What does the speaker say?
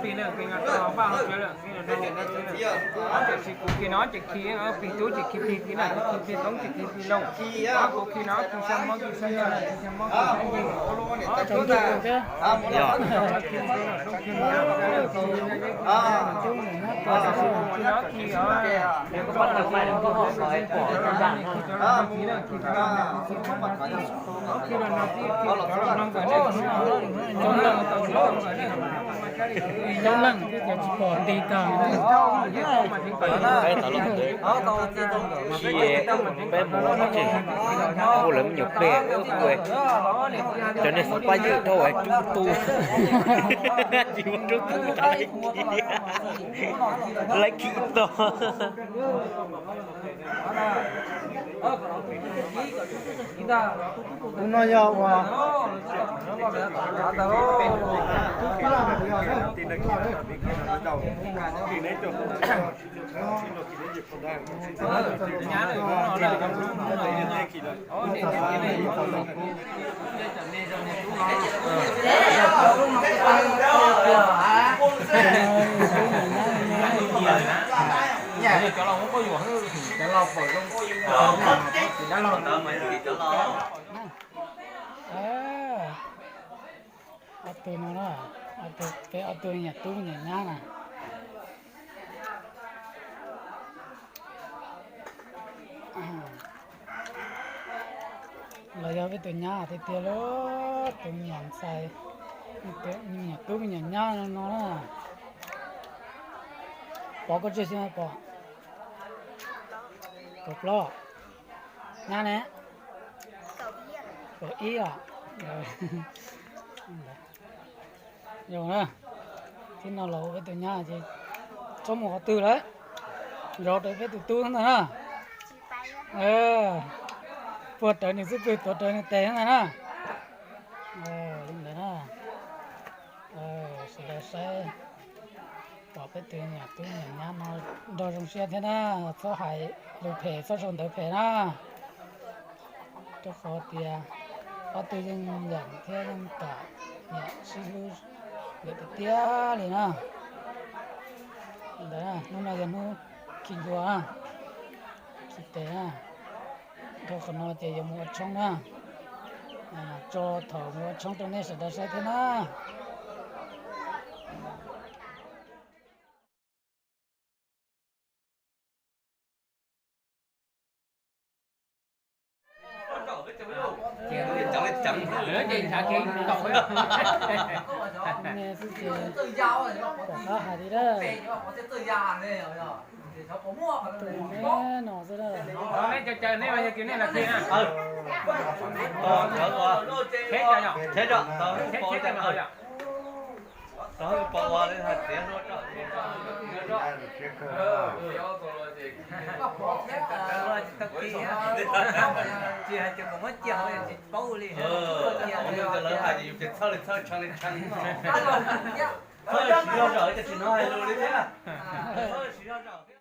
Plig na, plig no tau vaj hauv tsawv lawm, plig no tau vaj hauv tsawv lawm. Ces tsis kuv khi no ces khi plig tub ces khi plig plig na, khi plig toob ces khi plig loo. Kuv khi no khi xya hmob, khi xya hmob na, khi xya hmob, khi xya hmob. Yog. Khi no khi Coob leej thiab ces tsis pom nti tag. Peb tau los ntawd, tsis peb mus tsev, hu lawv me nyuam plig, cov niag xov pab ywj dhau rub tu, tsis muaj rub tu tag li thiab, lawv khi tau. Tus no yog uas Ob tug no na, ob tug, peb ob tug me nyuam tub me nyuam nyab na. Los yog peb tus nyab tiag tiag lauj, tus me nyuam ntxhais, me nyuam tub me nyuam nyab no na. Pov koj tseg xwb Pov. Kaum plaub. Nyab ne? Kaum ib os. Zoo na, tib no los ua peb tus nyab ces txhob mus qhov twg lawm, zov rawv peb tus tub ntag na. Puag rawv nws xub pwg tuav rawv nws tes ntag na. Li ntawd na, sawv daws saib, pom peb tus nyuam tub nyuam nyab no nrog zoo siab thiab na, txhob hais lus phem txhob sau ntawv phem na. Rau qhov tias ob tug yeej yam thiab yeej kam yam sib hlub lawm tiag tiag li na. Ntawd hnub no yog hnub khi ncua, khi tes na. Dhau qhov no ces yuav mus ua tshoob na. Tso thaum mus ua tshoob rau nej sawv daws saib thiab na. Xwb ces pom qab hais li dab. Tus me no xwb dab. Tsis hais tias kom muab cia hauv tsis paub li. Lawv hais ces yus ces txhawj li txhawj, tshee li tshee. Txhob siv zog zam, cov tsis hnov hais lus li thiab. Txhob siv zog zam thiab.